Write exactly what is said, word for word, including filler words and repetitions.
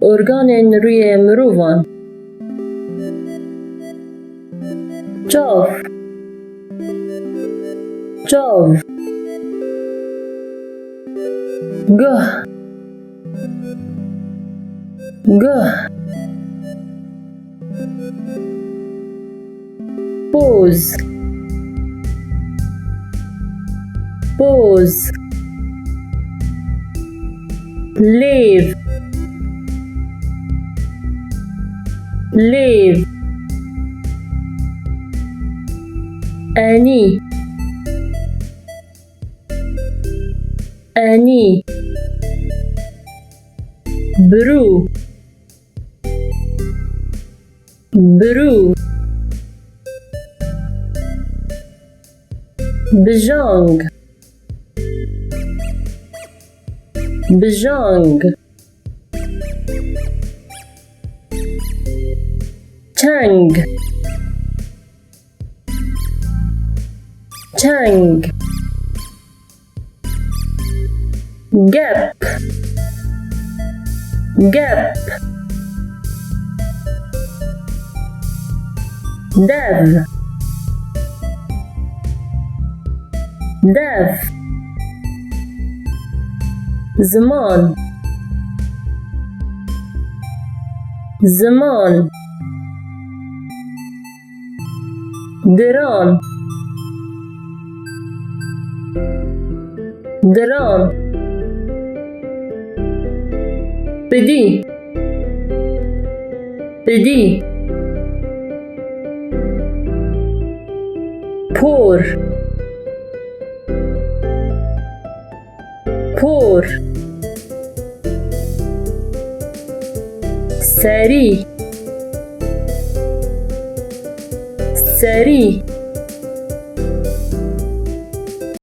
Organên rûyê mirovan. Çav. Çav. Guh. Guh. Poz. Poz. Lêv. Lêv. Enî. Enî. Birû. Birû. Bijang. Bijang. Çeng. Çeng. Gep. Gep. Dev. Dev. Ziman. Ziman. Diran. Diran. Pidî. Pidî. Por. Por. Serî. Serî.